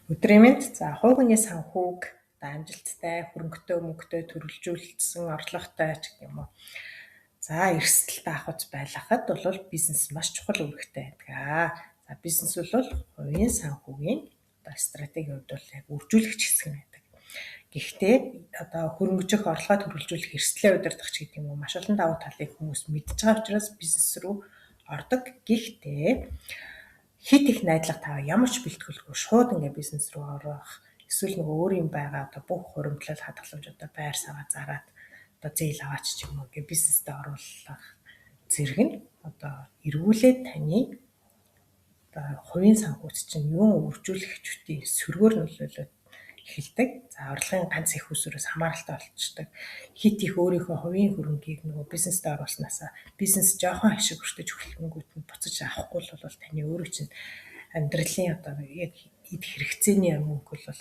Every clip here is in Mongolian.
Өдрийн мэнд. За, хувь хүний санхүүг одоо амжилттай, хөрөнгөтэй, мөнгөтэй төрөлжүүлсэн, орлоготой ч гэх юм уу. За, эрсдэлтэй авахц байлгахад бол бизнес маш чухал үүрэгтэй байдаг. За, бизнес бол хувийн санхүүгийн одоо стратегийн хувьд бол яг үржүүлэгч хэсэг нь байдаг. Гэхдээ одоо хөрөнгөжих, орлогоо төрөлжүүлэх, эрсдлээ удирдах ч гэдэг юм уу, маш олон давуу талыг хүмүүс мэдж байгаа учраас бизнес рүү ордог. Гэхдээ хит их найдлага та ямар ч бэлтгэлгүй шууд ингээ бизнес рүү орох, эсвэл нөгөө өөрийн байгаа одоо бүх хуримтлал, хадгаламж, одоо байр саваа зараад одоо зээл аваач ч юм уу ингээ бизнестэй оруулах зэрэг нь одоо эргүүлээд таны одоо хувийн санхүүт чинь юун үржүүлэх чүтий сөргөөр нөлөөлөд эхэлдэг. За, орлогын ганц их усүрээс хамааралтай болчдөг. Хит их өөрийнхөө хувийн хөрөнгийг нөгөө бизнестэй оруулснаасаа бизнес жоохон ашиг өртөж өгөнгүүт нь буцаж авахгүй бол таны өөрөө чинь амьдралын одоо яг эд хэрэгцээний мөнгө бол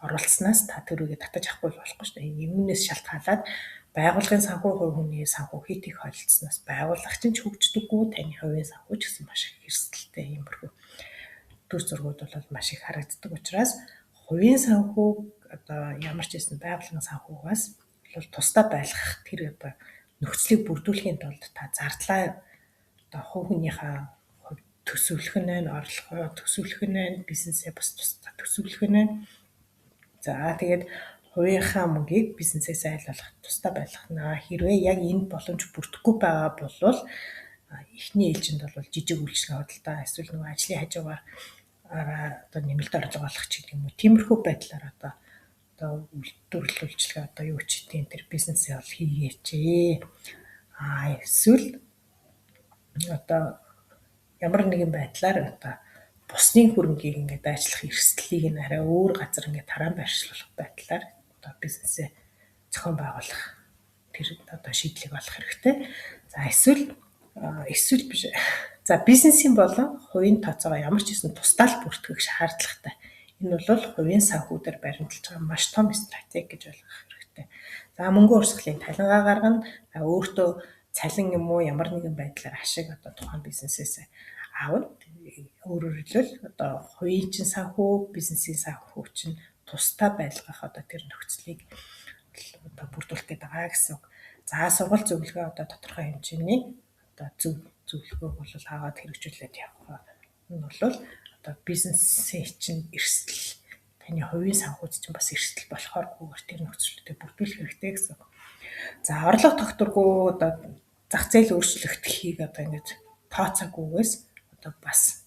оруулснаас та тэрүүгээ татаж авахгүй болохгүй шүү дээ. Үүнээс шалтгаалаад байгууллагын санхүү, хувь хүний санхүү хит их холилдсоноос байгууллага чинь ч хөгждөггүй, таны хувийн санхүү ч гэсэн маш их эрсдэлтэй иймэрхүү дүр зургууд бол маш их харагддаг учраас хувийн санхүү одоо ямар ч байсан байгууллагын санхүүгээс бол тусдаа байлгах тэр одоо нөхцөлийг бүрдүүлэхийн тулд та зардлаа одоо хувь хүнийхээ хувь төсөвлөх нь байна, орлогоо төсөвлөх нь байна, бизнесээ бас тусдаа төсөвлөх нь байна. За, тэгээд хувийнхаа мөнгийг бизнесээс айл болох тусдаа байлгах нь. Хэрвээ яг энэ боломж бүрдэхгүй байгаа бол эхний ээлжинд бол жижиг үйлчилгээ худалдаа, эсвэл нөгөө ажлын хажуугаар одоо нэмэлт орлого олох ч гэдэг юм уу. Тиймэрхүү байдлаар одоо үйлдвэрлэл, үйлчилгээ, одоо юу ч гэдэг тэр бизнесээ бол хийгээч. Эсвэл одоо ямар нэгэн байдлаар одоо бусдын хөрөнгийг ингээд дайчлах эрсдлийг нь арай өөр газар ингээд тараан байршлуулах байдлаар одоо бизнесээ зохион байгуулах тэр одоо шийдлийг олох хэрэгтэй. За, эсвэл биш. За, бизнесийн болон хувийн тооцоогоо ямар ч гэсэн тусдаа л бүртгэх шаардлагатай. Энэ бол хувийн санхүү дээр баримталж байгаа маш том стратеги гэж ойлгох хэрэгтэй. За, мөнгөн урсгалын талингаа гаргана. Өөртөө цалин юм уу, ямар нэгэн байдлаар ашиг одоо тухайн бизнесээс аавна. Өөрөөр хэлбэл, одоо хувийн чинь санхүү, бизнесийн санхүү чинь тусдаа байлгах одоо тэр нөхцөлийг одоо бүрдүүлэх гээд байгаа гэсэн үг. За, сургалт зөвлөгөө одоо тодорхой хэмжээний одоо зөв зөвлөгөөг бол аваад хэрэгжүүлээд явах нь бол одоо бизнесийн чинь эрсдэл, таны хувийн санхүүд чинь бас эрсдэл болохооргүйгээр тэр нөхцөлтөд бүрдүүлэх хэрэгтэй гэсэн үг. За, орлого тогтворгүй, одоо зах зээл өөрчлөгдөхийг одоо ингэж тооцоогүйгээс одоо бас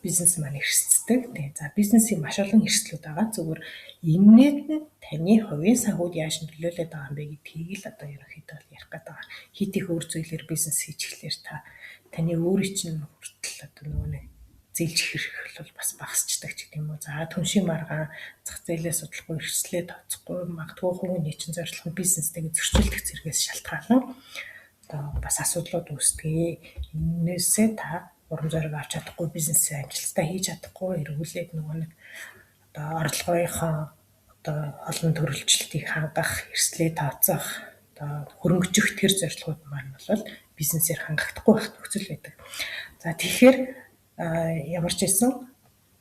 бизнес маань эрсддэг. Тэгээ за, бизнесийн маш олон эрсдлүүд байгаа. Зүгээр энэнээд нь таны хувийн санхүүд яаж нөлөөлөд байгаа юм бэ гэдгийг л одоо ерөнхийдөө бол ярих гээд байгаа. Хит их өөр зүйлээр бизнес хийж эхлэхээр та таны өөрийн чинь хүртэл одоо нөгөө нэг зээлж хэрэг бол бас багасчдаг ч гэдэг юм уу. За, түншийн маргаан, зах зээлээ судлахгүй, эрсдлээ тооцохгүй, магадгүй хувийн чинь зорилго нь бизнестэйгээ зөрчилдөх зэргээс шалтгаалan одоо бас асуудлууд үүсдэг. Энэнээсээ та урам зориг авч чадахгүй, бизнесээ амжилттай хийж чадахгүй, эргүүлээд нөгөө нэг одоо орлогынхоо одоо олон төрөлжилтийг хангах, эрсдлээ тооцоох, одоо хөрөнгөжих тэр зорилгууд маань бол бизнесээр хангагдахгүй байх нөхцөл байдаг. За, тэгэхээр ямар ч байсан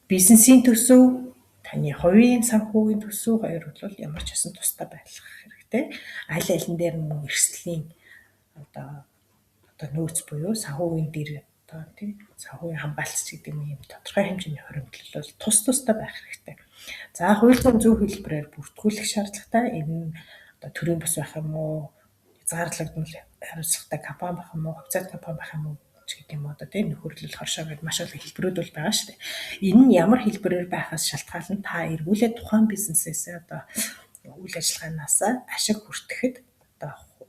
бизнесийн төсөв, таны хувийн санхүүгийн төсөв хоёр бол ямар ч байсан тусдаа байлгах хэрэгтэй. Аль алин дээр нь мөн эрсдлийн одоо нөөц буюу санхүүгийн дэр одоо тийм санхүүгийн хамгаалц гэдэг юм тодорхой хэмжээний хоримтлал бол тус тусдаа байх хэрэгтэй. За, хууль зүйн зөв хэлбэрээр бүртгүүлэх шаардлагатай. Энэ нь одоо төрийн бус байх юм уу, хязгаарлагдмал хариуцлагатай компани байх юм уу, хувьцаат компани байх юм уу ч гэдэг юм уу, одоо тийм нөхөрлөл, хоршоо гэдэг маш олон хэлбэрүүд бол байгаа шүү дээ. Энэ нь ямар хэлбэрээр байхаас шалтгаалan та эргүүлээд тухайн бизнесээсээ одоо үйл ажиллагаанаас ашиг хүртэхэд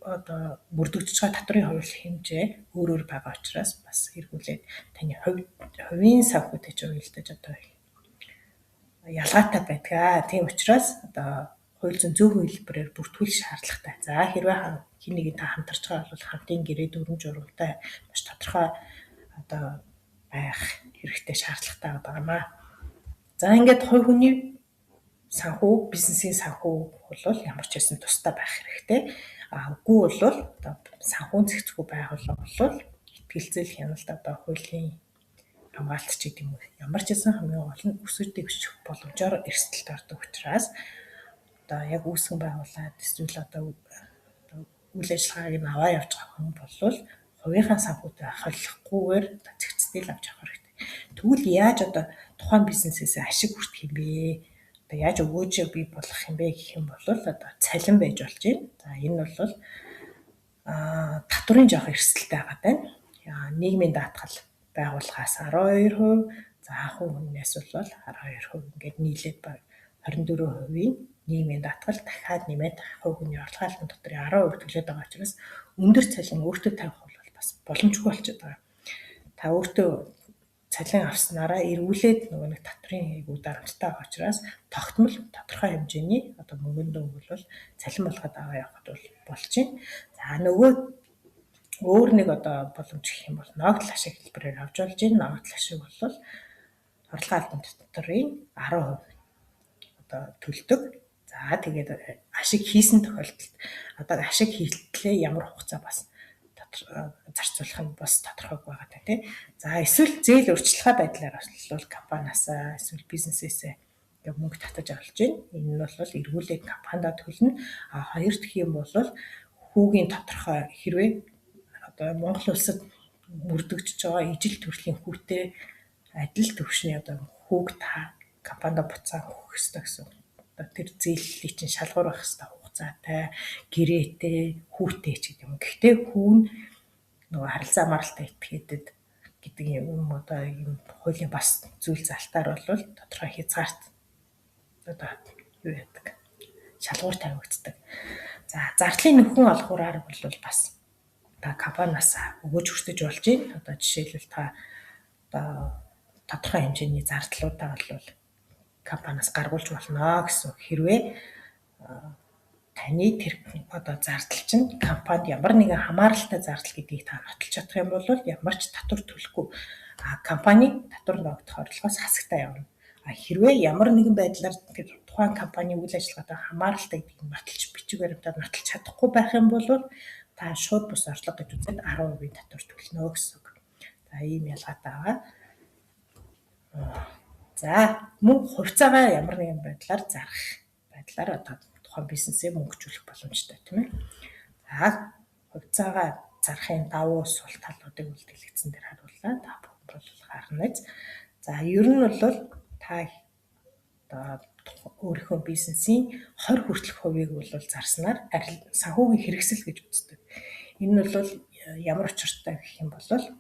одоо бүрдэгдэж байгаа татварын хувь хэмжээ өөр өөр байгаа учраас бас эргүүлээд таны хувийн санхүүтэй ч уялдаж одоо ялгаатай байдаг. Тийм учраас одоо хууль зүйн зөв хэлбэрээр бүртгүүлэх шаардлагатай. За, хэрвээ хэн нэгэн та хамтарч байгаа бол хамтын гэрээ, дүрэм журмтай маш тодорхой одоо байх хэрэгтэй, шаардлагатай байгаа. За, ингээд хувь хүний санхүү, бизнесийн санхүү бол ямар ч байсан тусдаа байх хэрэгтэй. А үгүй бол одоо санхүүн зохицгүй байгууллага бол итгэлцэл, хяналт, одоо хуулийн хамгаалалт ч гэдэг юм уу. Ямар ч байсан хамгийн гол нь өсөж дэвших боломжоор эрсдэлд ордог учраас одоо яг үүсгэн байгуулад эсвэл одоо үйл ажиллагааг нь аваа явж байгаа хүн бол хувийнхаа санхүүтэй холилохгүйгээр зэгцтэй л авч явах хэрэгтэй. Тэгвэл яаж одоо тухайн бизнесээс ашиг хүртэх юм бэ? Одоо яаж өгөөжөө бий болгох юм бэ гэх юм бол одоо цалин байж болж байна. За энэ бол татварын жоох эрсдэлтэй байгаа даа. Нийгмийн даатгал байгууллагаас 12%, за хувь хүнээс бол 12% ингээд нийлээд баг 24%-ийн нийгмийн даатгал дахиад нэмээд хувь хүний орлогын албан дотрын 10% төлөөд байгаа учраас өндөр цалин өөртөө тавих бол бас боломжгүй болчиход байгаа. Та өөртөө цалин авснараа эргүүлээд нөгөө нэг татварын айгуу дарамттай байгаа учраас тогтмол тодорхой хэмжээний одоо мөнгөн дүн бол цалин болгоод аваа явахад бол болж байна. За нөгөө өөр нэг одоо боломж гэх юм бол ногдол ашиг хэлбэрээр авч болж байна. Ногдол ашиг бол орлогын албан дотрын 10% одоо төлдөг. За тэгээд ашиг хийсэн тохиолдолд одоо ашиг хийлтлээ ямар хугацаа бас зарцуулах нь бас тодорхойгүй байгаа тий. За эсвэл зээл урьдчилгаа байдлаар бол компаниасаа эсвэл бизнесээсээ ингээ мөнгө татаж авч байна. Энэ нь бол эргүүлээд компанида төлнө. А хоёр дахь юм бол хүүгийн тодорхой хэрвээ одоо Монгол улсад мөрдөгдөж байгаа ижил төрлийн хүүтэй адил төвшний одоо хүүг та компанида буцаан өгөх ёстой гэсэн. Одоо тэр зээллийг чинь шалгуур байх ёстой хугацаатай, гэрээтэй, хүүтэй ч гэдэг юм. Гэхдээ хүү нь нөгөө харилцаа хамааралтай этгээдэд гэдэг юм одоо юм хуулийн бас зүйл залтаар бол тодорхой хязгаарт одоо юу яадаг шалгуур тавигддаг. За зардлын нөхөн олгуураар бол бас та компаниас өгөөж хүртэж болж байна. Одоо жишээлбэл та одоо тодорхой хэмжээний зардлуудаа бол компаниас гаргуулж болно гэсэн. Хэрвээ таны тэр одоо зардал чинь компанид ямар нэгэн хамааралтай зардал гэдгийг та нотолж чадах юм бол ямар ч татвар төлөхгүй. А компани татвар ногдох орлогоос хасагтаа явна. А хэрвээ ямар нэгэн байдлаар тэр тухайн компани үйл ажиллагаатай хамааралтай гэдгийг нотолж бичиг баримтаар нотолж чадахгүй байх юм бол та шууд бус орлого гэж үзээд 10% татвар төлнө гэсэн үг. За ийм ялгаатай байгаа. За мөн хувьцаагаа ямар нэгэн байдлаар зарах байдлаар одоо тухайн бизнесээ мөнгөжүүлэх боломжтой тийм ээ. За хувьцаагаа зарахын давуу сул талуудыг үл дэлгэцэн дээр харууллаа. Та бүхэн бол харна. За ер нь бол та одоо өөрийнхөө бизнесийн 20 хүртэлх хувийг бол зарснаар санхүүгийн хэрэгсэл гэж үздэг. Энэ нь бол ямар учиртай гэх юм бол 20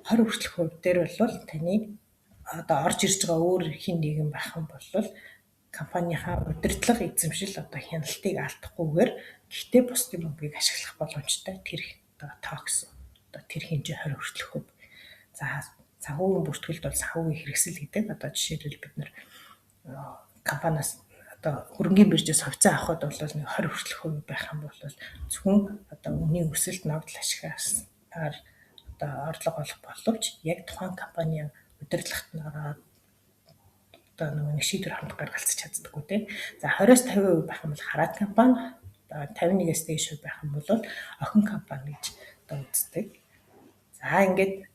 хүртэлх хувь дээр бол таны одоо орж ирж байгаа өөр хин нэгэн байх юм бол компанийнхаа удирдлага эзэмшил одоо хяналтыг алдахгүйгээр гэхдээ бусдын мөнгийг ашиглах боломжтой тэр одоо тоо гэсэн. Одоо тэр хэмжээ 20 хүртэлх хувь. За санхүүгийн бүртгэлд бол санхүүгийн хэрэгсэл гэдэг. Одоо жишээлбэл бид нар компаниас одоо хөрөнгийн биржээс хувьцаа авахд бол нэг 20 хүртэлх хувь байх юм бол зөвхөн одоо үнийн өсөлт ногдол ашигаар одоо орлого олох боловч яг тухайн компанийн удирдлагт нь ороод одоо нөгөө нэг шийдвэр хамт гаргалцаж чаддаггүй те. За 20-с 50% байх юм бол хараат компани, 51-ээс дээш байх юм бол охин компани гэж одоо үздэг. За ингээд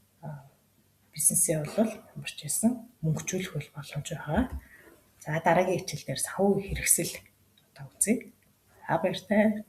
бизнесээ бол ямар ч байсан мөнгөжүүлэх бол боломж байгаа. За дараагийн хичээл дээр санхүүгийн хэрэгсэл одоо үзье. За баяртай.